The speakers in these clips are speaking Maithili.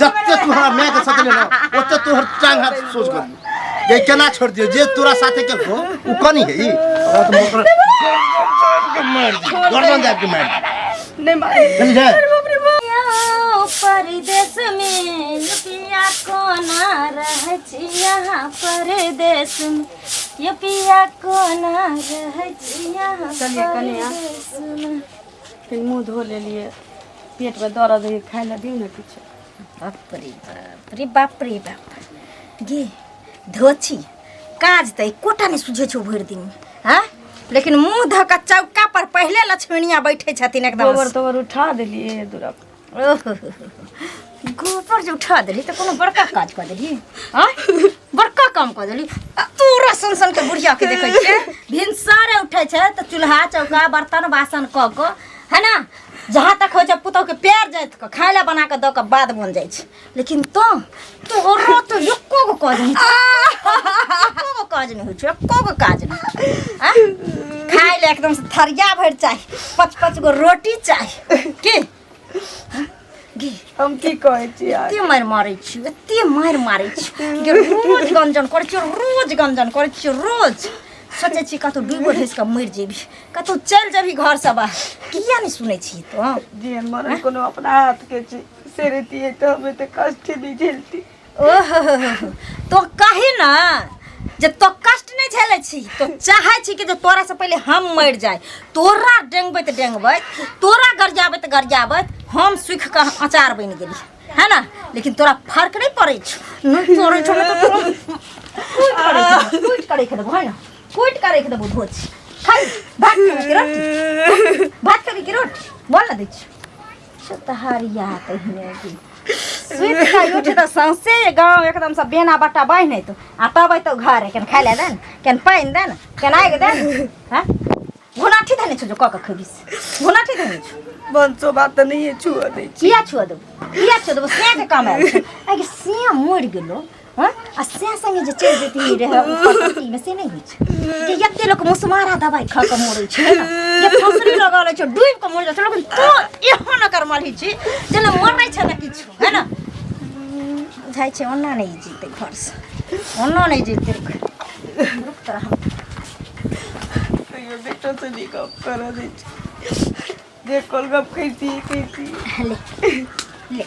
जते तू हमरा माय के सतले ना ओते तोहर टांग हाथ सोच कर जे केना छोड़ दियो जे तोरा साथे के हो उ कनी है ई हमरा तो मोकर के मार दी गर्दन दाब के मार दी नहीं मारे चल जा परदेश में रुपया कोना रहै छी यहाँ परदेश में ये पिया कोना रहै छी यहाँ चलिए कनिया। परदेश में। फिर मुँह धो लेलिए पेट में दर्द है खाय ला दियौ ने किछु। बाप रे बाप रे बाप रे बाप, गे धोची काज तऽ एकोटा नहि सुझै छौ भरि दिन हँ, लेकिन मुँह धऽ कऽ चौका पर पहिले लक्ष्मणिया बैठे छथिन एकदम। गोबर तोबर उठा देलिए दूरा। ओहो, गोबर जे उठा देली तऽ कोनो बड़का काज कऽ देली? आँय, बड़का काम कऽ देली? आ तोरा सन सन के बुढ़िया के देखै छियै भिनसरे उठै छै तऽ चूल्हा चौका बर्तन बासन कऽ कऽ, है ना, जहाँ तक होइ छै पुतहु के पैर जाइत कऽ खाय लए बना कऽ दऽ कऽ बाद बन जाइ छै, लेकिन तो तोरो तऽ एको गो काज नहि छै, एको गो काज नहि होइ छै, एको गो काज नहि। आँय, खाय लए एकदम से थरिया भरि चाही, 5-5 गो रोटी चाही। की गे? हम की कहै छी अहाँके? एते मारि मारै छी, एते मारि मारै छी गे, रोज गंजन करै छियै, रोज गंजन करै छियै, रोज सोचै छी कतहु डूबो ढसि कऽ मरि जेबी, कतहु चलि जेबी घरसँ बाहर। किया नहि सुनै छी तो? जेहन मरल कोनो अपना हाथ के छै से रहितियै तऽ हम एते कष्ट नहि झेलती। ओहो, तो कही ना जे तो कष्ट नहि झेलै छी, तो चाहै छी कि जे तोरा से पहिले हम मरि जाय, तोरा डेंगबैत डेंगबैत, तोरा गरियाबैत गरियाबैत हम सुखि कऽ अचार बनि गेली, है ना? लेकिन तोरा फर्क नहि पड़ै छौ, नहि पड़ै छौ। नहि तऽ तोरा कुटि कऽ राखि देबौ, कुटि कऽ राखि देबौ, है ना, कुटि कऽ राखि देबौ। धोची खाइ, भात खेबी कि रोटी? भात खेबी कि रोटी? बोल ना। दै छियौ सतहरिया तहिने की सुति कऽ उठ तऽ सौंसे गाँव एकदम से बेना बट्टा बान्हि तो आ तब अयतौ घर, केन खाइ लए देन, केन पानि देन, केन आगि देन। हँ, घुनाठी धने छौ जो कऽ कऽ खेबी से घुनाठी धने छौ। बंसो बात तऽ नहिए छुअ दै छी। किया छुअ देबौ? किया छुअ देबौ? सेके काम आयल छै आगे, से मरि गेलो। हँ, आ से संगे जे चलि जेती रहै ऊपर पट्टीमे से नहि होइ छै जे एते लोक मुसमारा दवाइ खा कऽ मरै छै, है ने, जे फसरी लगा लै छै, डूबि कऽ मरि जाइ छै, लेकिन तू एहन एकर मरही छी जे ने मरै छै ने किछु, है ने? बुझाइ छै ओना नहि जीतै घरसँ, ओना नहि जीतै। रुक रुक तोरा हम तैयो बेटो से नहीं गप करऽ दै छै जे कोल गप कैती कैती। ले ले,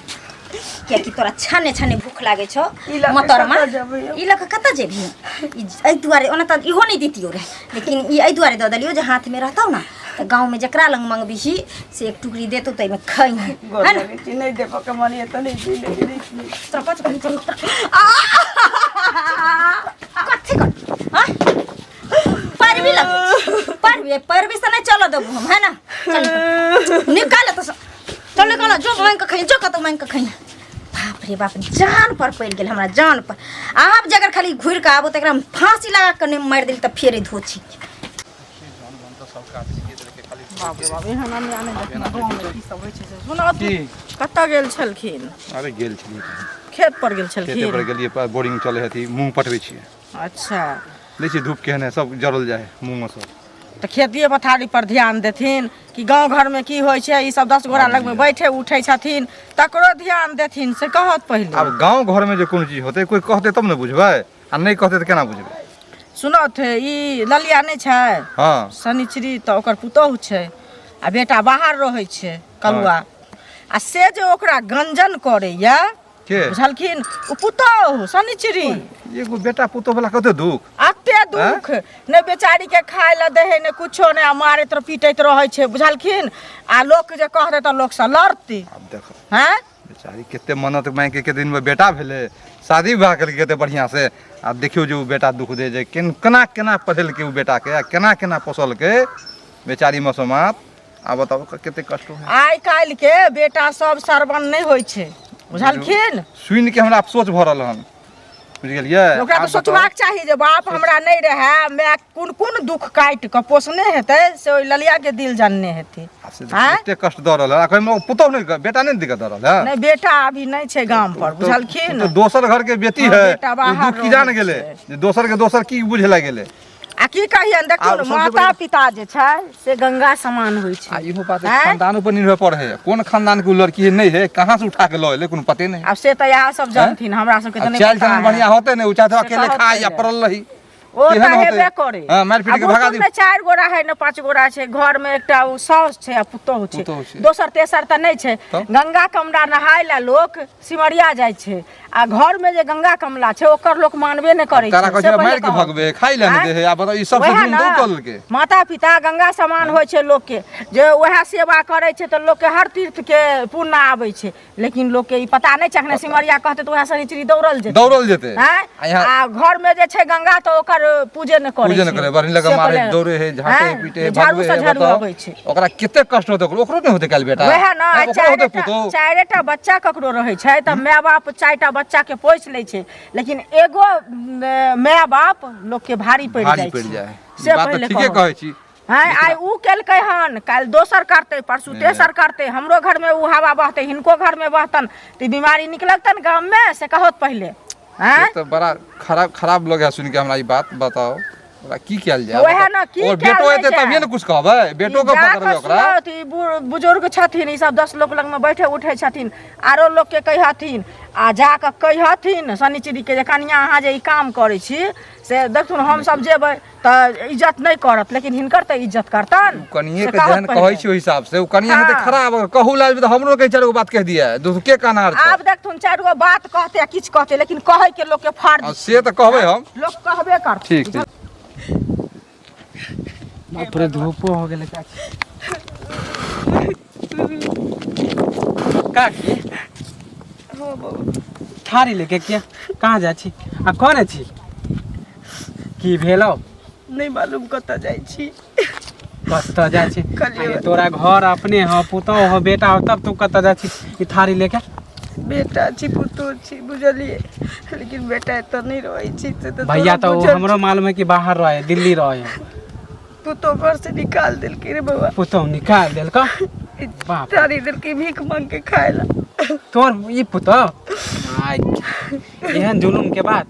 कियाकि तोरा छाने छाने भूख लागै छौ। ई लऽ कऽ मोतरमा कतऽ जेबै हम? ई लऽ कऽ कतऽ जेबही? ई एहि दुआरे, ओना तऽ इहो नहि दितियौ रहए, लेकिन ई एहि दुआरे दऽ देलियौ जे हाथमे रहतौ ने तऽ गाँवमे जकरा लग मङ्गबिही से एक टुकड़ी देतौ, तऽ एहिमे खइहे, गोर है ने? लगै छी, नहि देबऽ के मन यऽ तऽ नहि दी, लेकिन नहि। तोरा कथी कही? कथी कर? हाँ, पैरवी लगबै छी। पैरवी पैरवी से नहि चलऽ देबू हम, है ना? चल निकल, निकाल तो, चल निकाल, जो मांगि कऽ खइहे, जो कतौ मांगि कऽ खइहे। बाप रे बाप, जान पर पड़ि गेल हमरा, जान पर। आब जे अगर खाली घुरि कऽ आबो तऽ एकरा हम फांसी लगा कऽ नहि मारि देली तऽ फेर ई धोछी। बाप रे बाप, एहन अन्याय नहि देखलहुँ गाँवमे। की सब होइ छै से सुनऽ तू। की? कतऽ गेल छलखिन? अरे गेल छलियै खेत पर गेल खेते छलखिन? पर गेलियै, पर बोरिंग चलै हथी, मूँग पटबै छियै। अच्छा। दै छियै धूप केहन है, सब जरल जाइ है मूँग सब। तऽ खेतिए पथारी पर ध्यान देथिन कि गाँव घरमे की होइ छै ई सब? 10 गोरा लगमे बैठे उठै छथिन, तकरो ध्यान देथिन से कहत पहिले। आब गाँव घरमे जे कोनो चीज होतै, कोइ कहतै तब ने बुझबै, आ नहि कहतै तऽ केना बुझबै? सुनौथ, ई ललिया नहि छै? हँ। शनिचरी तऽ ओकर पुतोहु छै आ बेटा बाहर रहै छै कलुआ, आ से जे ओकरा गंजन करैया। के? बुझलखिन, ओ पुतोहु शनिचरी। एगो बेटा पुतोह वाला कते दुख, एते दुख नहि बेचारी के खाय लए दै है, नहि कुछो नहि, आ मारैत पीटैत रहै छै, बुझलखिन? आ लोक जे कहतै तऽ लोकसँ लड़तै। आब देखो। हैं, बेचारी कते मन्नत मांगि के कते दिन में बेटा भेलै, शादी विवाह केलकै कते बढ़िया से, आ देखियौ जे ओ बेटा दुख दे जे केना केना पढ़ेलकै ओ बेटा के आ केना केना पोसलकै बेचारी मसोमात। आ बताउ कते कष्ट होइ। आइ काल्हि के बेटा सब सरबन नहि होइ छै, बुझलखिन? सुनि के हमरा अफसोस भऽ रहल हन, बुझि गेलियै? ओकरा तऽ आब बताउ। सोचबाक चाही जे बाप हमरा नहि रहए, माय कोन कोन दुख काटि कऽ पोसने हेतै से ओहि ललिया के दिल जानने हेतै। आब से आँय? एते कष्ट दऽ रहल है, आ ओ पुतोह नहि, बेटा नहि दिक्कत दऽ रहल है? नहि, बेटा अभी नहि छै गाम पर, बुझलखिन? तो दोसर घर के बेटी हँ, है, बेटा ओ बाहर दुख की जान रहै गेलै छै। जे दोसर के दोसर की बुझे लए गेलै। आ की कहियन देखियौ आ ने सबसे माता पहिले- पिता जे छै से गंगा समान होइ आ छै इहो बात आँय? खानदानो पर निर्भर पड़े है कोन खानदान के उ लड़की है नहीं है कहाँ से उठा के लऽ एलै कोनो पते नहीं आब से तऽ इएह सब जानथिन हमरा सबके तऽ आ नहि चालि पता चलन है। बढ़िया होते नहीं उ चाहते से अकेले कहत खाय या पहिले। पड़ल रही ओ केहन तऽ होतै? हेबे करे हँ, मारि पीट के आ भगा बुतुर दी। मे चारि गोरा है ने पाँच गोरा छै घर मे एकटा ओ साउस छै आ पुतोहु छै पुतोहु छै। दोसर तेसर तऽ नहि छै तब? गंगा कमला नहाय लए लोक सिमरिया जाइ छै आ घर मे जे गंगा कमला छै ओकर लोक मानबे नहि करै तारा छै कहै से छै पहिले मारि के कहब। भगबे खाइ लए नहि आँय? दे है आ बताउ ई सब वएह जुलुम ने, दौ कलके माता पिता गंगा समान होइ छै लोकके जे उएह सेवा करै छै तऽ लोकके हर तीर्थके पुण्य आबै छै लेकिन लोकके ई पता नहि छै अखने सिमरिया कहतै तऽ उएह शनिचरी दौड़ल जेतै दौड़ल जेतै आँय? आ यहाँ आ घर में जे छै गंगा तऽ ओकर पूजे नहि करै पूजे नहि करे बढ़ी लगे से मारे पहिले- दौड़े है झाँटे है आँय? पीटे है झाड़ू भगवे से है झाड़ू बताओ अबै छै ओकरा कते कष्ट होतै ओकरो ओकरो नहि होतै काल्हि बेटा वएह ने आँय, आ ओकरो होतै चारिटा पुतोहु चारिटा बच्चा ककरो रहै छै तऽ माय बाप चारिटा बच्चा के पोसि लै छै लेकिन एगो माय बाप लोकके भारी पड़ि भारी जाइ पड़ि छै जाइ है। ई से बात तऽ पहिले ठीके कहब। कहै छी हैं आइ उ केलकै हन काल्हि दोसर करतै परसू तेसर करतै हमरो घरमे उ हवा बहतै हिनको घरमे बहतन तऽ ई बीमारी निकलतन गाममे से कहत पहिले हैं से तऽ बड़ा खराब खराब लगे है सुनि के हमरा ई बात बताओ ओकरा की कयल जाय वएह ने, की और कयल बेटो नहि एतै जाय? तभिए ने कुछ कहबै बेटो के जा पकड़बै कऽ ओकरा सुनत, ई बुजुर्ग छथिन ई सब 10 लोक लगमे बैठे उठे छथिन आरो लोकके कहिहथिन आ जा कऽ कहिहथिन शनिचरी के जे कनिया अहाँ जे ई काम करै छी से देखथुन हमसब जेबै तऽ इज्जत नहि करत लेकिन हिनकर तऽ इज्जत करतन कनिए से के कहत जेहन पहिले। कहै छी ओहि हिसाब से ओ कनिया हेतै हाँ। खराब अगर कहू लागबै तऽ हमरो कहीं चारि गो बात कहि दिया दोस्त के कनार छै आब देखथुन चारि गो बात कहते आ किछु कहते लेकिन कहै के लोक के फर्ज आ से तऽ कहबै हम लोक कहबे करतै ठीक ठीक बाप रे धूपो हो गेलै काकी काकी थारी लेके किया कहाँ जाइ छी आ कोने छी की भेलौ नहि मालूम कतऽ जाइ छी कतऽ जाइ छी कहलियै। अरे तोरा घर अपने हो पुतोह हो बेटा हो तब तू कतऽ जाइ छी ई थारी लेके बेटा छी पुतोह छी बुझलियै लेकिन बेटा एतऽ नहि रहै छी से तऽ भैया तोरा तऽ ओ बुझल हमरो मालूम है कि बाहर रहे दिल्ली रहे छौ। पुतोह घर से निकाल देलकै रे बौआ पुतोह निकाल देलकौ बाप रे। थारी देलकै भीख मांग के खाय ला तोर ई पुतोह आइ एहन जुलुम के बात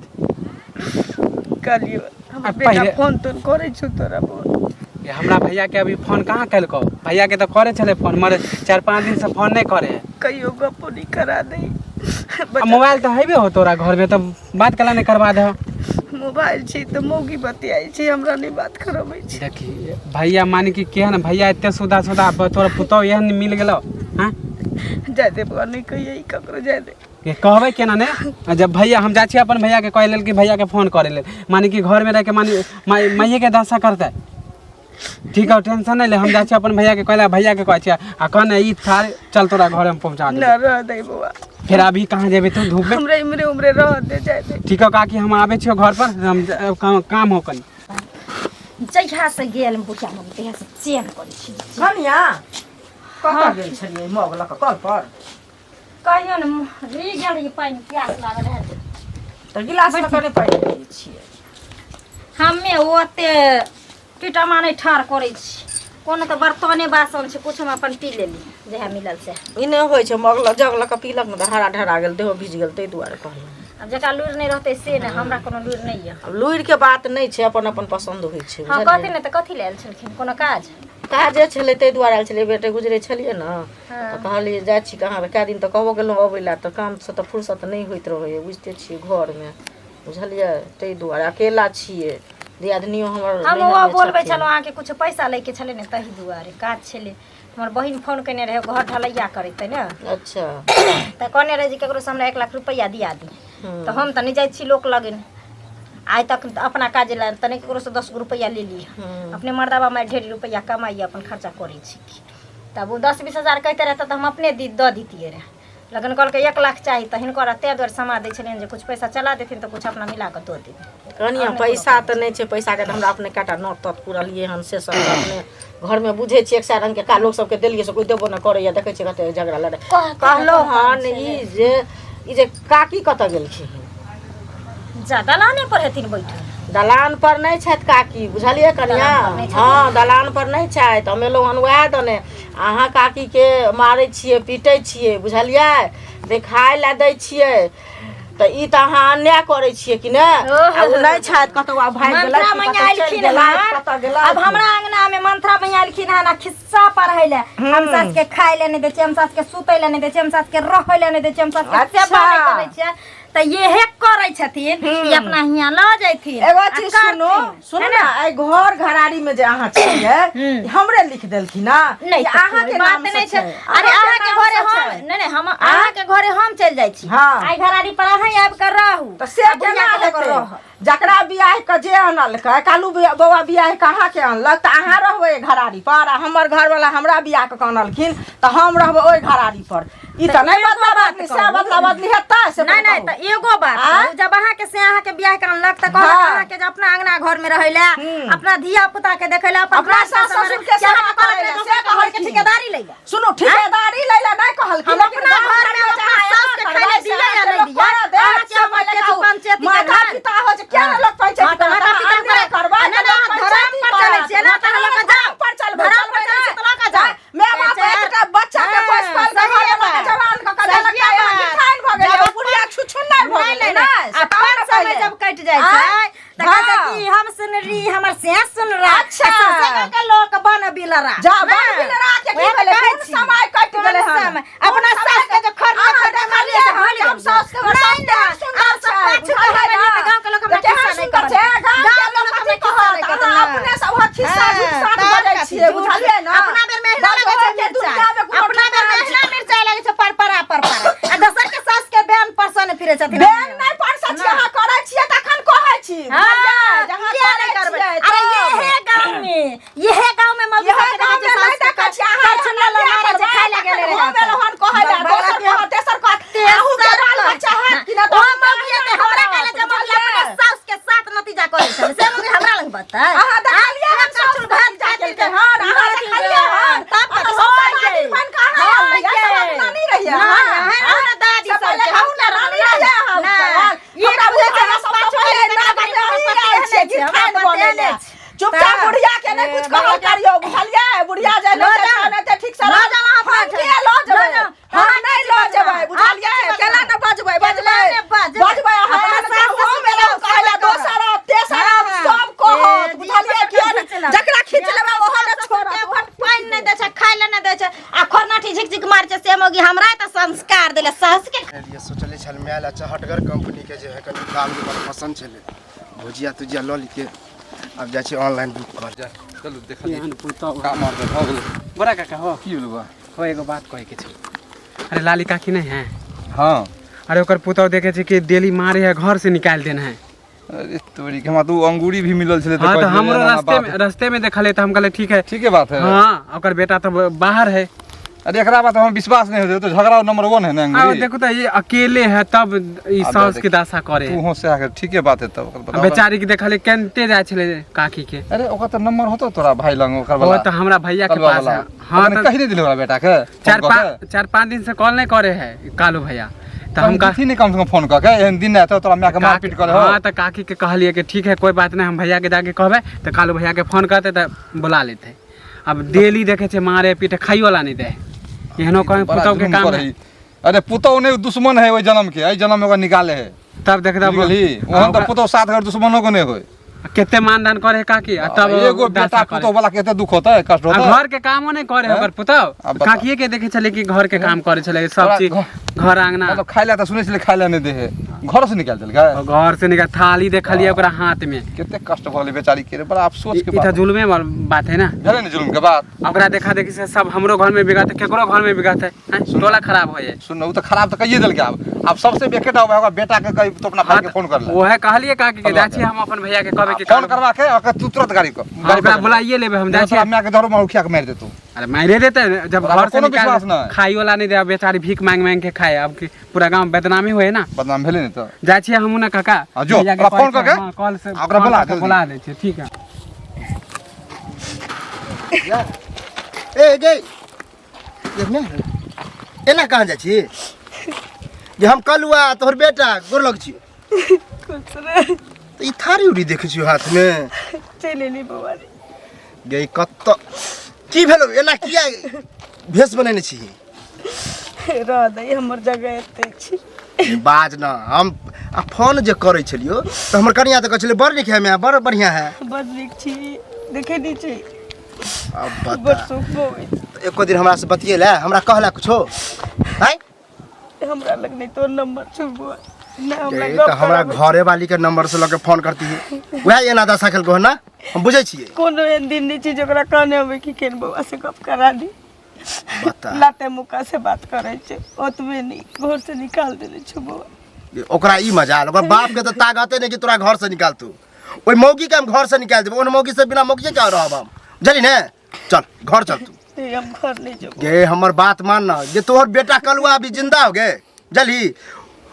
कहलियो हमर आ बेटा पहिले- फोन तोन करै छौ तोरा बौआ ये हमरा भैया के अभी फोन कहाँ केलकौ भैया के तऽ करे छलै फोन मगर 4-5 दिन से फोन नहि करे है। कहियो गप्पो नहि करा दे आ मोबाइल तऽ हेबे हो तोरा घर में तऽ बात केला नहि करवा दे मोबाइल छै तऽ मौगी बतियाइ छै हमरा नहि बात करबै छै देखी भैया माने कि केहन भैया एते सुधा सुधा तोरा पुतोह एहन मिल गेलौ हाँ जाय दे बौआ नहि कहियै ककरो जाय दे के कहबै केना ने आ जब भैया हम जाइ छियै अपन भैयाके कहै लेल कि भैयाके फोन करै लेल माने कि घरमे रहिके माने माइएके दशा करतै ठीक है टेंशन नहीं ले हम जाइ छियै अपन भैयाके कहै लेल भैयाके कहै छियै आ कहने ई थार चल तोरा घरमे पहुँचा न दे रह दे बौआ फेर अभी कहाँ जेबै तू धूपमे हमरा इमरे उमरे रह दे जाय दे ठीक है काकी हम आबै छियौ घर पर हम काम हो कनी जहिया से गेल बुढ़िया मम्मी तहिया से चेन करै छी कनिया कतऽ गेल छलियै मग लऽ कऽ कल पर कहियो ने ई गेल रहियै पानि प्यास लागल रहै तऽ गिलास लऽ कऽ नहि पानि पियै छियै हमे ओते टीटमा नहि ठाढ़ करै छी कोनो तऽ बर्तने बासन छै कुछ हम अपन पी लेली जएह मिलल से ई नहि होइ छै मग लऽ जग लऽ कऽ पीलक ने तऽ हरा ढरा गेल देहो भीज गेल ताहि दुआरे कहलहुँ आब जकरा लुरि नहि रहतै से नहि हमरा कोनो लुरि नहि यऽ आब लुरिके बात नहि छै अपन अपन पसन्द होइ छै हँ बुझलियै कहथिन ने तऽ कथी लए आयल छलखिन कोनो काज काजे छलै ताहि दुआरे आयल छलियै बेटे गुजरै छलियै ने तऽ कहलियै जाइ छी कहाँ कए दिन तऽ कहबो गेलहुँ अबै लए तऽ कामसँ तऽ फुर्सत नहि होइत रहैए बुझिते छियै घरमे बुझलियै ताहि दुआरे अकेला छियै दियादनियो हमर हम ओ नैहरमे बोलबै छथिन। छलहुँ अहाँके किछु पैसा लैके छलै ने ताहि दुआरे काज छलै हमर बहिन फोन केने रहै घर ढलैया करेतै ने अच्छा तऽ कहने रहै जे ककरोसँ हमरा 1 लाख रुपैआ दिया दी तऽ हम तऽ नहि जाइ छी लोक लगन आइ तक अपना काज लए तऽ नहि ककरोसँ 10 गो रुपैआ लेली अपने मर्दाबा मारि ढेरी रुपैआ कमाइए अपन खर्चा करै छी तब ओ 10-20 हजार कहिते रहतै तऽ हम अपने दऽ दितियै रहए लेकिन कहलकै 1 लाख चाही तऽ हिनकर ताहि दुआरे समा दै छलियनि जे कुछ पैसा चला देथिन तऽ कुछ अपना मिला कऽ दऽ देबै कनिया पैसा तऽ नहि छै पैसाके तऽ हमरा अपने कएटा नोट तोट पुरलियै हन से सब तऽ अपने घरमे बुझै छियै एक सए रङ्गके का लोक सबके देलियै से कोइ देबो नहि करैए देखै छियै कते झगड़ा लड़ाइ कहलहुँ हन ई जे काकी कतऽ गेलखिन जा दलाने पर हेथिन बैठल दलान पर नहि छथि काकी बुझलियै कनिया दलान पर नहि छथिन? हँ दलान पर नहि छथि हम एलहुँ हन उएह दने अहाँ काकीके मारै छियै पीटै छियै बुझलियै देखाय लए दै छियै तऽ ई तऽ अहाँ अन्याय करै छियै कि ने आ ओ नहि छथि कतौ आब भागि गेलथि मंत्रा कि मैया कतौ चलि एलखिन गेलथि, हन कतऽ गेलथि। अब हमरा अंगना में मंत्रा मैया एलखिन हन आ खिस्सा पढ़ै ले हम सास के खाय ले नहीं दै छियै हम सास के सुतै ले नहीं दै छियै हम सास के रहै ले नहीं दै छियै हम सास के सेवा नहीं अच्छा। करै छियै तऽ इहे करै छथिन ई अपना हियाँ लऽ जैथिन एगो आ चीज सुनू करथिन, सुनू है ना एहि घर घरारी में जे अहाँ छियै हमरे लिख देलखिन ना नहीं कि तऽ अहाँके कोई बात नाम से नहीं छै छै। अरे अहाँके नाम घरे से हम छै। नहीं नहीं हम अहाँके घरे हम चलि जाइ छी हाँ। आइ घरारी पर अहाँ आबि कऽ रहू तऽ से आ बुढ़िया केना के लऽ कऽ हेतै रहब। जकरा बियाह के जे अनलकै कालू बौआ बियाह के अहाँके अनलक तऽ अहाँ रहबै एहि घरारी पर आ हमर घरवाला हमरा बियाह के अनलखिन तऽ हम रहबै ओहि घरारी पर ई तऽ नहि बदला बदली से बदला बदली हेतै से नहीं नहीं बताउ। तऽ एगो बात आँय? कहू, जब अहाँके से अहाँके बियाह के अनलक तऽ कहलक हाँ। अहाँके जे अपना अंगना घर में रहै ले अपना धिया पुता के देखै ले अपन अपना सास सास ससुर ससुर के सेवा कहलक करै ले, रे, से दोसर के घर के कहलखिन। ठेकेदारी लै ले सुनू ठेकेदारी लै ले नहि कहलखिन हम लेकिन अपना गाम घर में घरमे अपना जहाँ सास के एना खाय ले करबै, दियै से या नहि लोक दियै? करऽ देत, अहाँके से हम पहिले किछु कहू। पंचायती माता करबै। पिता होइ छै किया ने लोक पंचायती हाँ, तऽ करत? माता पिता अहाँ अन्याय करबै। करबै नहि, तऽ नहि, लोक अहाँ धर्म पंचायती पर चलै करत। छियै ने, तऽ लऽ कऽ जाउ। धर्म पर चलबै, धर्म पर चलबै चलै छियै तऽ लऽ कऽ जाउ। माय बाप एकटा बच्चा के पोसि पालि के सहिए घर वाला के बात। जवान कऽ के देलक सहिए तऽ अहाँ बात। गिठाइन भऽ गेलै, जब ओ बुढ़िया छुछुन्नर भऽ नहीं, गेलै नहीं, ने, नहीं। से अपन कहू ने समय पहिले। जब कटि जाइ छै तऽ कहै छै हाँ। कि हम सुनरी हमर से सुनरा अच्छा। सौंसे गाँव के लोक बन बिलरा जा बन बिलरा के की वएह भेलै? कहै कोन छी। समय कटि कोन गेलै हन? समय? अपना कोन सास के समय जे खर अहाँ खर देखलियै मारलियै से हन भूलि जे हम गेलियै। सास के नहीं, सास नहीं, केहन सुन्दर आब सब छै, पाछू बुझलियै कहबै ने? तऽ गाँव के लोक हमरा केहन खिस्सा नहि सुन्दर कहत। छै, गाँव गाँव के के लोक लोक हमरा कथी खिस्सा नहि कहत? कहत, अहाँ ना। अपने सबहक खिस्सा हाँ, झूठ साठ तब बजै कथी, छियै, झूठ। बुझलियै ने? अपना बेर में अहिना लगै छै बजै के दुनिया मिरचाइ। मे कोनो अपना बेर में ठेकान अहिना मिरचाइ लगै छै परपरा परपरा। आ दोसर के सास के बेन परसन फिरै छथिन। बेन नहि परसै छियै, अहाँ करै छियै तखन कहै छी। हाँ, बुझलियै? जहाँ किया करै नहि करबै? छियै अरे तब। इहे गाँव में, इहे गाँव में मौगी इहे सबके गाँव देखै में छियै नहि सास के देखै छियै, अहाँ करछुल लऽ लऽ मारै छै, खाय लए गेलै रहै हम एलहुँ हन कहै लए, दोसर कहत, तेसर कहत, अहूँके बाल बच्चा हैत कि नहि? ओ मौगी एतै, हमरा कहले जे मौगी अपने सास के साथ नतीजा करै छलै, से मौगी हमरा लग बतै। अहाँ देखलियै हन सास करछुल भात नतीजा खाइत केलकै हन, अहाँ देखलियै हन? तब अहाँ कथी सब होइ दादी छै? बनि कऽ अहाँ आयल रहियै, होइ सब छै। अपना नहि रहियै नहि, अहाँ? अहाँ हमरा दादी से सब पहिले छै, कहू ने, हम नानी रहियै अहाँ नहि। उपकर? ई हमरा बुझै छै, बुझै हम सब पाछू पहिले एलियै, नानी तकर अहीं बाद आयल छियै, पते नहि छै, हमरा गिरठाइन पते बनै नहि लए। छै। चुपचाप तऽ- बुढ़िया के नहि कुछ ए, कहल करियौ बुझलियै बुढ़िया जे लऽ नहि जाउ। नहि ठीक से लऽ जाउ अहाँ हम अपना किया लऽ लऽ जेबै जाउ। हम अहाँ नहि किछु लऽ बजबै। जेबै बुझलियै अहाँ किछु केना बजबै। ने बजबै केना बजबै ने बजबै। बजबै अहाँ अपना एहन सास हम ससुर एलहुँ के कहै लए सेवा दोसर आब तेसर आब हाँ। सब कहत ए, बुझलियै धिया किया पुता ने खींच लेबै। जकरा खींच लेबै ओहो ने छोड़त पानि नहि दै छै खाय लए नहि दै छै आ खोरनाठी झिक झिक मारै छै से मौगी हमरा तऽ संस्कार देले सास के लिए सोचले छल माय लए चहटगर कंपनी के जे है कनि दाम के बड़ पसंद छलै भुजिया तुजिया लऽ लिके आब जाइ छी ऑनलाइन बुक कर जा चलू देखलियै एहन पुतहु काम आर तऽ भऽ गेलै बड़ा काका हो की भेलौ बा हो एगो बात कहै के छै अरे लाली काकी नहीं है हँ अरे ओकर पुतहु देखे छै कि डेली मारे है घर से निकालि देने है अरे तोरी के हमरा तऽ ओ अंगूरी भी मिलल छलै हाँ कहै तो छलै हमरो एना एना रास्ते में बात। रास्ते में देखले तो हम कहले ठीक है ठीके बात है हाँ ओकर बेटा तो बाहर है अरे एकरा बात हमरा विश्वास नहीं होते तो झगड़ा नंबर वन है ना आ अंगूरी देखो तो ये अकेले है तब ई आब सास देख। के दशा करे तू है। हो से आके ठीके बात है तब ओकर आ बताओ बेचारी के देखले केनते जाय छले काकी के अरे ओकर तऽ नंबर होतो तोरा भाई लंग ओकर वो वाला तो हमरा भैया के कलवा पास वाला है हाँ हाँ तो कहि नहीं दिले ओकरा बेटा के चार पाँच 4-5 दिन से कॉल नहीं करे है कालू भैया तो हम हम का नहीं कम से कम फोन कऽ के एहन दिन आयत तोरा माय के मारपीट करे हो हाँ तो काकी के कहलिए कि ठीक है कोई बात नहीं हम भैया के जाके कहबै तो कालू भैया के फोन करते तो बुला लेते अब डेली देखे छे मारे पीटे खाइयो ला नहीं दे एहनो कहीं बड़ा पुतहु के जुलुम काम करे है। है। अरे पुतहु नहीं दुश्मन है ओहि जन्म के एहि जन्म में ओकरा निकाले है तब देखता बुझि गेलही ओहन तऽ पुतहु सात घर दुश्मनो के नहीं होय केते मानदान करे है काकी आ तब एगो दशा बेटा करे। पुतहु वाला के एते दुख होतै कष्ट आ होतै घर के कामो नहीं करे है हैं? ओकर पुतहु अब बताओ। काकिए के देखे छले कि घर के काम करे छले सब तोरा चीज घर आंगना मतलब खाय ला तऽ सुनै छलै खाय ला नहि दे है घर से निकालि देलकै और घर से निकाल थाली देखलिए ओकरा हाथ में कते कष्ट भऽ गेलै बेचारी के रे बड़ा अफसोस के ई तऽ बात जुलमे वाला बात है ना भेलै ने जुलम के बात ओकरा देखा देखी से सब हमरो घर में बिगड़ते केकरो घर में बिगड़ते हैं? टोला खराब हो जाए सुन ओ तऽ खराब तऽ कहिए देलकै आब आब सबसे बेकेटा होगा बेटा के कही तो अपना भाई के फोन कर ले वह कहलिए काकी के करवा जाइ छी हम अपन भैया के कहबै कि फोन करवा के ओकर तू तुरंत गाड़ी को हाँ, ओकरा बुलाइए लेबै हम जाइ तोरा छी माय के धरो मार उखिया के मारि देतौ अरे मारे देते जब ओकरा घर से कोनो निकाल विश्वास नहि। खाई वाला नहीं दे बेचारी भीख मांग मांग के खाए अब की पूरा गांव बदनामी होए ना बदनाम भेलै ने तऽ जाइ छियै हमहूँ ना काका हाँ, जो, भैया के ओकरा फोन कहै कऽ के, छियै, हाँ, कॉल से आ ओकरा फोन बुला कऽ के जल्दी। बुला दै छियै ठीक है ए गे ये ने एना कहाँ जाइ छी जे हम कलुआ तोहर बेटा गोर लग छी कुछ नहि तऽ ई थारी उरी देखै छियौ हाथमे चलि एली बौआ रे। गे कत्त की भेलौ एना किया भेष बनेने छी रह दे हमर जगह एते छी बाज न हम आ फोन जे करै छलियो तऽ हमर कनिया तऽ कहै छलै बड़ नीक है माय, बड़ बढ़िया है। बड़ नीक छी, देखै नहि छी। अब बता। बड़ सुख होबै। एको दिन हमरा से बतियेला, हमरा कहला कुछो? आँय? हमरा लग नहि तोर नंबर छौ बौआ, नहि हमरा ए, गप तऽ हमरा कराबै। घरे वाली के नंबर से लऽ के फोन करती है, वएह एना दशा केलको हन ना, हम बुझै छियै। कोनो एहन दिन नहि छै जे ओकरा कहने होबै कि केन बौआ से गप करा दी। बता। लाते मुक्का से बात करै छै, ओतबे नहि घर से निकाल देने छौ बौआ। ओकरा ई मजाल, ओकर बाप के तऽ ताकते नहि कि तोरा घर से निकाल तू। ओहि मौगी के हम घर से निकाल देबै, ओहन मौगी से बिना मौगिए के रहब हम, बुझली ने? चल घर चल तू। नहीं, हम घर नहीं जेबो। गे हमर बात मान ना, जे तोहर बेटा कलुआ अभी जिंदा हो गे, बुझली?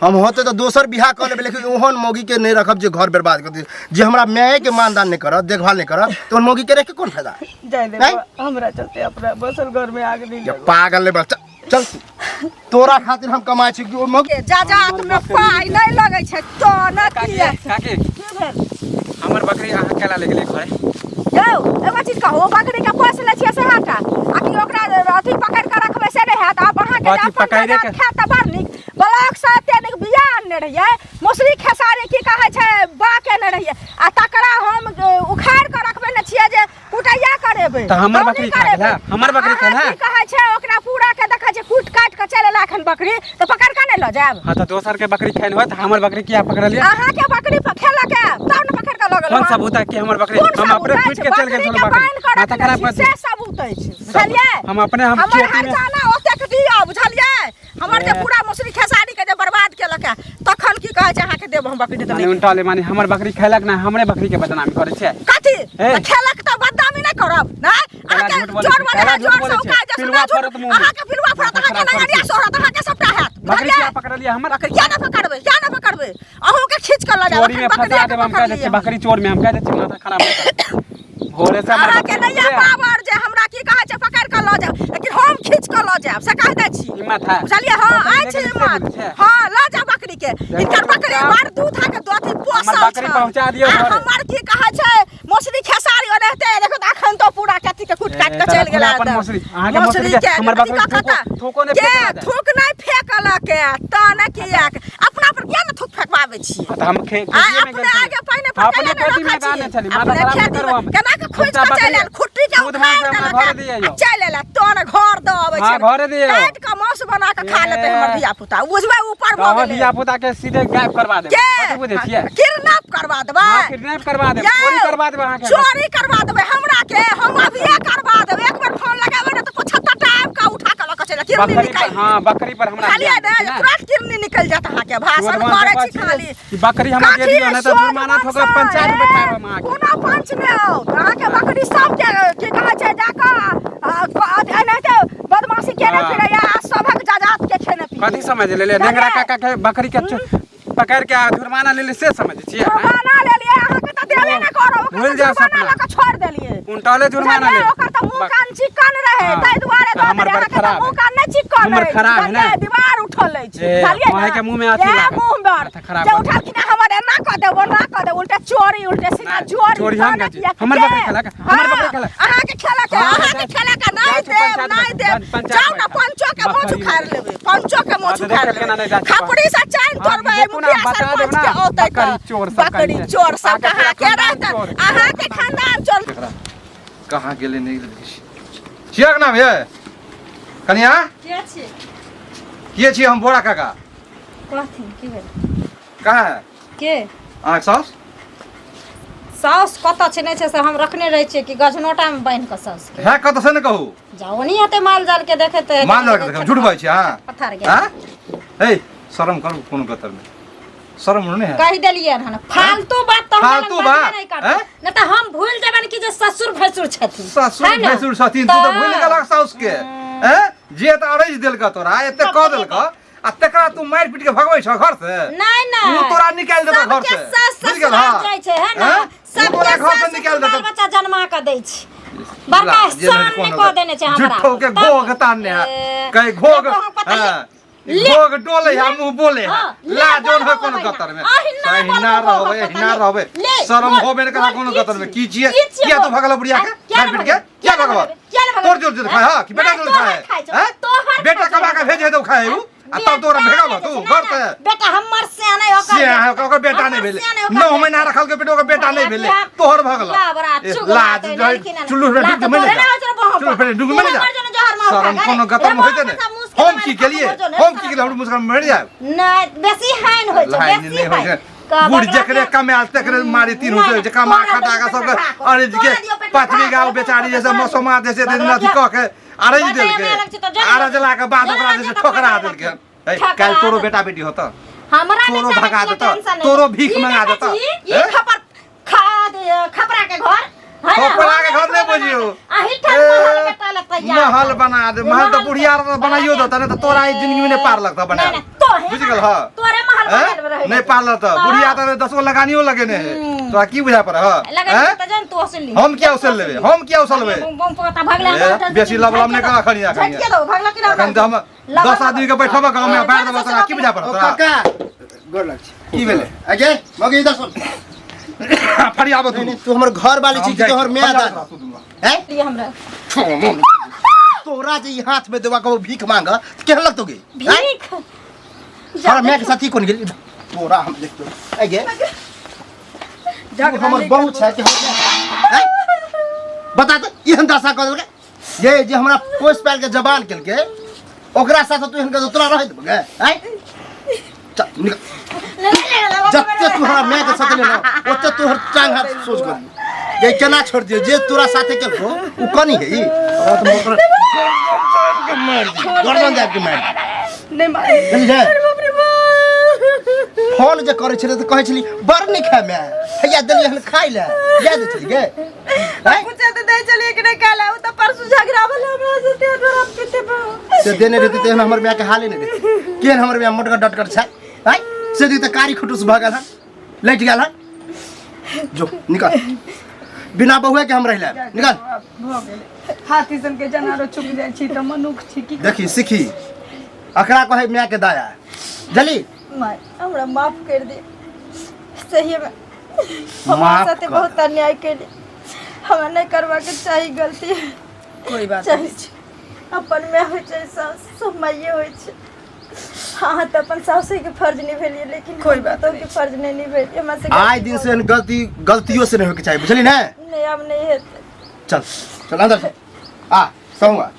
हम होते तऽ दोसर बियाह कऽ लेबै, लेकिन ओहन मौगी के नहि रखब जे घर बर्बाद कर दे, जे हमरा माय के मानदान नहि करत, देखभाल नहि करत, तऽ ओहन मौगी के रख के कोन फायदा? जाय दे नहीं? बौआ, हमरा चलते अपना बसल घर में आग नहीं जे लगो। पागल नहीं बन, चल, चल तू। तोरा खातिर हम कमाइ छी कि ओ मौगी जा जा में पाइ नहि लगै छै तो न काकी किया। काकी। की भेल? हमर बकरी अहाँ केला ले गेलियै घरे? यौ, एगो चीज कहू, बकरी के पोस लै छियै से हैत आ कि ओकरा अथी पकड़ि कऽ रखबै से नहि हैत? आब अहाँके जे कथी अपन पकड़े जायदाद के? खायत तऽ बड़ नीक। ब्लॉक से एते नीक बिया आनने रहियै, मौसरी खेसारी की कहै छै बा केने रहियै, आ तकरा हम उखाड़ि कऽ रखबे ने छियै जे कुटैया करेबै। तऽ हमर दौनी बकरी खा गेल करेबै। हँ? हमर बकरी अहाँ खा गेल हँ? की कहै छै ओकरा पूरा के देखै छै कूट काटि कऽ चलि एला एखन बकरी तऽ पकड़ि कऽ नहि लऽ जायब? हाँ तऽ दोसर के बकरी खाइन होत, हमर बकरी किया पकड़लियै? अहाँके बकरी खेलक है तब ने पकड़ि कऽ लऽ गेलहुँ। कोन सबूत है कि हमर बकरी? कोन हम सबूत अपने अछि? फूटि के चलि गेल बकरी छलहुँ के बकरी। बान्हि कऽ माथा रखने खराब छी, कर से दियौ। सबूत अछि, बुझलियै? हम अपने हम हमर खेती में हरजाना ओतेक दिअ, बुझलियै? हमर जे पूरा मौसरी खेसारी के जे बर्बाद केलक है, तखन की कहै छै अहाँके देब हम बकरी तऽ माने नहि। उल्टा ले, माने हमर बकरी खेलक ना, हमरे बकरी के बदनामी करै छै। कथी? ए। तऽ खेलक तऽ बदनामी नहि करब नहि? काला अहाँके झूठ बोलै जोर छै, बोलै काला है, झूठ जोर बोलै से छै। उकाय जे पिलुआ सुना झूठ। फड़त मुँह में। अहाँके पिलुआ फड़त, माथा अहाँके खराब करै नंगरिया छै। सोहरत, अहाँके सबटा हैत, बकरी बुझलियै? किया पकड़लियै हमर? बकरी किया नहि पकड़बै? किया नहि पकड़बै? अहूँके खींच कऽ लऽ जायब। चोरी में एखन फंसा बकरिया के देब हम, कह दै पकड़लियै छियै बकरी चोर में, हम कह दै छियै माथा खराब नहि कर। भोरे से हमर अहाँके बकरी नहि यऽ चोरे। पावर जे हमरा की कहै छै पकड़ि कऽ लऽ जायब, लेकिन हम खींच कऽ लऽ जायब से कहि दै छी। हिम्मत है? बुझलियै? हँ, बकरी अछि लेके हिम्मत। से छै। हँ, लऽ जाउ बकरी के। हिनकर बकरी बड़ दूध अहाँके दथी पोसल बकरी छल। पहुँचा दियौ आ घरे। हमर की कहै छै मौसरी खेसारी ओनाहिते देखो तऽ अखन तो पूरा कथी के कुट काटि ए, कऽ तऽ चलि गेला अपन एकदम। मौसरी, अहाँके मौसरी के- हमर अथी बकरी कऽ कऽ थूको- थूको नहि के फेकला जाय। थूक नहि फेकलक तऽ ने किएक अपना पर किया ने थूक फेकबाबै छी? तऽ हम आ खेतिए में अपने गेल छली। आगे पहिने पर अपने कैला नहि खेती में रखै गाने छी? छली, माथा अपने खराब नहि खेती करू में हम। केना के खोजि दूटा कऽ चलि बकरी आयल, खुट्टी के दूध उखाड़ि मांस हमरा देलक घरे दिअ आ यौ। चलि आयल तोन घर दऽ अबै हाँ, छै। घरे दिअ। काटि कऽ मांस बना कऽ खा लेतै हमर ए। धिया पुता, बुझबै ऊपर भऽ तहन गेलै। धिया पुता के सीधे गायब करवा देबै। के? कथी बुझै छियै? किडनैप करवा देबै? हाँ, किडनैप करवा देबै, यौ, चोरी करवा देबै अहाँके। चोरी करवा देबै हमरा के? हम अभिये करवा देबै। एक बेर फोन लगाबै ने तऽ 75 टा आबि कऽ उठा कऽ लऽ कऽ चलि जायत। किरनी बकरी पर निकालि हाँ, बकरी पर हमरा बुझलियै ध्यान ने? छै ने? तुरंत किरनी निकलि जायत अहाँके। भाषण चोर करै मार छी खाली। कि बकरी हमरा दे कथी दियौ, नहि तऽ सोझ जुर्माना मनसँ, ठोकब, पंचायत ए, बैठायब हम अहाँके। कोनो पंच नहि आओत अहाँके। बकरी सबके की कहै छै जाकऽ एनाहिते बदमाशी केने हाँ। फिरैया आ सभक जायदाद के खेने पीने। कथी समझ लेलियै? नेंगरा काका के बकरी के पकड़ के आ जुर्माना लेलियै से समझै छियै? आँय? जुर्माना लेलियै अहाँके तऽ देबे नहि करब, ओकर भूलि तऽ जाउ जुर्माना सपना। लऽ कऽ छोड़ि देलियै। उनटले जुर्माना बुझलियै? ले। ओकर तऽ मुँह कान चिकन रहे हाँ। ताहि दुआरे तऽ दऽ हमर देलियै। बड़ अहाँके तऽ खराब मुँह है। कान नहि चिकन हमर अछि, खराब है ने? बुझलियै? दीवार उठल अछि, ए, बुझलियै ने? अहाँके मुँह में अथी ए, लागल। मुँह पर माथा खराब जे कर उठलखिन हँ, हमर एना कऽ देब ओना कऽ देब, उल्टे चोरी उल्टे सीधा नहि, चोरी। चोरी हम तहन कहै छी। किया हमर के? बकरी खेलक, हमर हाँ, बकरी खेलक। अहाँके खेलक है, हाँ, अहाँके जाइ- खेलक है, नहि जाइ छी देब, पंचायत नहि बैठा, देब। पंचायत जाउ ने बैठा। पंचो के मोछ बकरी उखाड़ि लेबै, पंचो के मोछ हाँ, तऽ उखाड़ि देखियौ केना लेबै। नहि जाइ छी। खपड़ी से चैन हाँ, तोड़बै देखू ने, मुखिया बता देब सरपंच ना, के औतै बकरी तऽ। चोर सब बकरी कहिए। चोर सब अहाँके अहाँके पूरा खानदान रहतै, चोर। अहाँके खानदान चोर। कहाँ गेलै नहि गेलै? छियै नाम ये कनिया? के छी? के छियै हम? बोरा काका। कहथिन की भेल? कहाँ है के? अहाँके साउस। साउस कतऽ छै नहि छै से हम रखने रहै छियै कि गजनोटामे बान्हि कऽ साउस के। है कतऽ से ने कहू। जाओ नहीं हेतै, माल जाल के देखैत हेतै। माल जाल के देखै झूठ बाजै छी अहाँ? पथार गेल। आँ हे, शरम करू, कोनो गतर नहि शरम नहि है। कहि देलियै हन फालतू बात तऽ हमरा लग फालतू बाजबे बात, नहि करतै। हैं? नहि तऽ हम भूलि जेबनि कि जे ससुर भैंसुर छथिन। ससुर है ने? भैंसुर छथिन, तू तऽ भूलि गेलक साउस के। हैं जे तऽ अरैज देलक तोरा, एते कऽ देलक आ तकरा तू मारि पीट के भगबै छह घर से? नहीं नहीं, उ तोरा निकालि देतौ घर सबके से। सास बुझि गेलह? ससुराल जाइ छै, है ने? हैं? उ सबके तोरा घर से सास निकालि ससुराल देतौ। बच्चा जन्मा कऽ दै छै, बड़का जे नहीं एहसान नहि कोनो कऽ देने छै हमरा। झूठो के तब- घोघ तानने है। ए, कहीं घोघ देखो हम पता हाँ, ले- घोघ डोले है, मुंह बोले है। हाँ, ले ला जोन है बोलबो कोनो बढ़िया। गतर में। अहिना अहिना बोलबो रहबे, पता अहिना नहीं। रहबे। ले, शरम बोल, होबे ने करा बोल, कोनो की गतर में। छी? की छियै? की छियै किया तू बोल? भगल बुढ़िया के? किया मारि ने पीट के? भगल? किया किया ने भगल? भगल? किया ने भगल? तोर जोर खाए, हाँ, कि बेटा नहीं, जोर खाए? तोहर खाइ छौ, हैं? तोहर बेटा खाइ छौ। कमा के भेजे दो खाए उ। आ तब तोरा भेगब तू घर से बेटा हमर से नहीं ओकर से अहाँ ओकर बेटा नहीं भेलै 9 महीना रखल के बेटा ओकर बेटा नहीं भेलै तोहर भऽ गेल लाज चुल्लू में डूब मरे जा चुल्लू में डूब मरे जा शरम कोनो गतम होइते ने हम की केलिए हम की केलिए हम मुस्कान मर जाए नहीं बेसी हाइन होइ छै लाइन बेसी नहीं होइ हाइन छै बूढ़ जकरे कमायल तकरे मारी तीन होते जे कमा खटा के सबके अरे के पाँचवी गाँव बेचारी जैसे मसोमा जैसे अथी कऽ के अरज देलकै अरजला के बाद ओकरा जे छै ठोकरा देलकै ए, काल्हि तोरो बेटा बेटी होतऽ हमरा तोरो बेटा भगा बेटी देतऽ, टेंशन नहीं। तोरो भीख ई मंगा देखै देतऽ, छी, ई ए? खपर खा दे खपरा के घर है ना? खपरा के घर नहीं बुझियौ। अही ठाम महल बेटा लग तैयार महल बना दे महल तऽ बुढ़िया आर बनाइयो देतऽ नहि तऽ तोरा ई जिंदगी में नहि पार लगतऽ बना नहीं, नहीं, तोहे बुझि गेल हँ तोरे महल हैं? बनायल रहै नहि पार लगतऽ बुढ़िया तऽ दसगो लगानियो लगेने है तोरा की बुझा पड़े हँ लगे हैं? तऽ जन तू असली हम किया उसल लेबै हम किया उसलबै बम पोता भगला ए, बेसी लबलब नहि कर अखन अखन झटके दो भगला कि ना अखन तऽ हम 10 आदमी के बैठबऽ गाँव में बाहर देबऽ तोरा की बुझा पड़त ओ तोरा काका गोर लग छी की भेलै अगे मगे इधर सुन फरियाबऽ नहीं नहीं तू हमर घर वाली छी कि तोहर माय दादा हैं लिए हमरा तोरा जे ई हाथ में देवा कबो भीख मांग त केहन लगतो गे हैं? भीख हमरा माय के साथी कोन गेल तोरा हम देखतो अगे तू हमर बहु छै कि हमर माय? हैं? बता त एहन दशा कऽ देलकै ये जे हमरा पोस पाल के जवान केलकै ओकरा साथ तू एहन के तोरा रहै देबो गे हैं चल निकल जते तू हमरा माय के साथ ले ना ओते तोहर टांग हाथ सोच कर जे केना छोड़ दियो जे तोरा साथे केलको उ कनी है ई हमरा तऽ मोकर के मार दी गर्दन दाबि के मार दी नहीं मार बुझली रे? अरे बाप रे बाप फोन जे करै छलै तऽ कहै छली बड़ नीक है माय हैया देलियै हन खाइ लए याद छली गे हैं? पूछे तो नहीं चलिए कि नहीं काला वो तो परसों झगड़ा वाला हमरा से ते तोरा पीते पे से देने रहती तेहन हमर माय के हाले नहि रहती केहन हमर माय मोटगर डटगर छै हैं से दी तऽ कारी खुटूस भऽ गेल हन लटि गेल हन जो निकल बिना बहुए के हम रहि लेब निकल भऽ गेलै हाथी सन के जनारो चुक जाइ छी तऽ मनुख छी की देखी सीखी अकरा कहै माय के दया जली माय हमरा माफ कर दे सही में हमरा माफ साथे कर बहुत अन्याय केली हमरा नहीं करवा के चाही गलती कोई बात चाही अपन माय होइ छै सास सब माइए होइ छै अहाँ तऽ अपन साउसे के फर्ज निभेलियै लेकिन कोई बात के फर्ज नहीं निभेलियै हमरा से आइ दिन से एहन गलती गलतियों से नहीं होके चाही बुझली ने नहीं आब नहीं हेतै चल चल अंदर चल आ कहूँगा